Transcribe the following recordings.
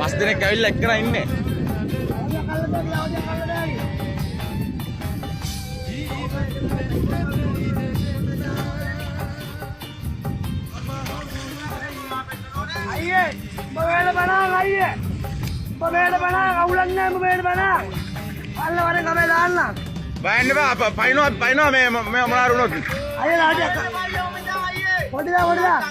පස් දෙනෙක් ඇවිල්ලා එක්කන ඉන්නේ. අයියේ, උඹ වේල බනන් අයියේ. උඹ වේල බනන් අවුලක් නෑ, උඹ වේල බනන්. අල්ල වරෙන් කමේ දාන්න. බයන්න එපා, අප පයින්නවා පයින්නවා මේ මේ මොනාර වුණොත්. අයියේ ලාටියක්. පොඩි දා පොඩි දා.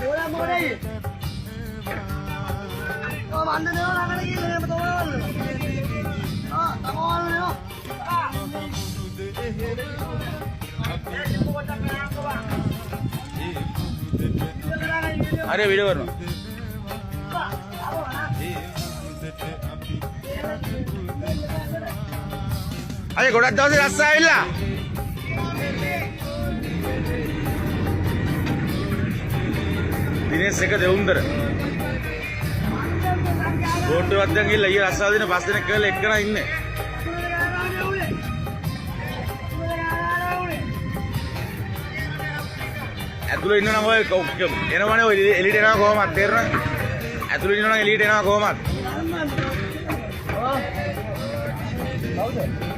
ඕලා මොකද අයියේ? ඔව් මන්ද දේව ළඟට ගිහලා එහෙම තෝරවන්න. ආ තමවන්න දේව. හරි වීඩියෝ කරනවා. අය ගොඩක් දවසේ රස්සා ඇවිල්ලා. දිනේශ් එක දෙවුන්දර. බෝට්ටුවක් දැන් ගිහලා ඊයේ රස්සා දින පස් දෙනෙක් කරලා එක්කන ඉන්නේ. ඇතුළේ ඉන්න නම් ඔය එනවනේ, ඔය එළියට එනවා කොහොමද තේරුණා? ඇතුළේ ඉන්න නම් එළියට එනවා කොහොමද? කවුද?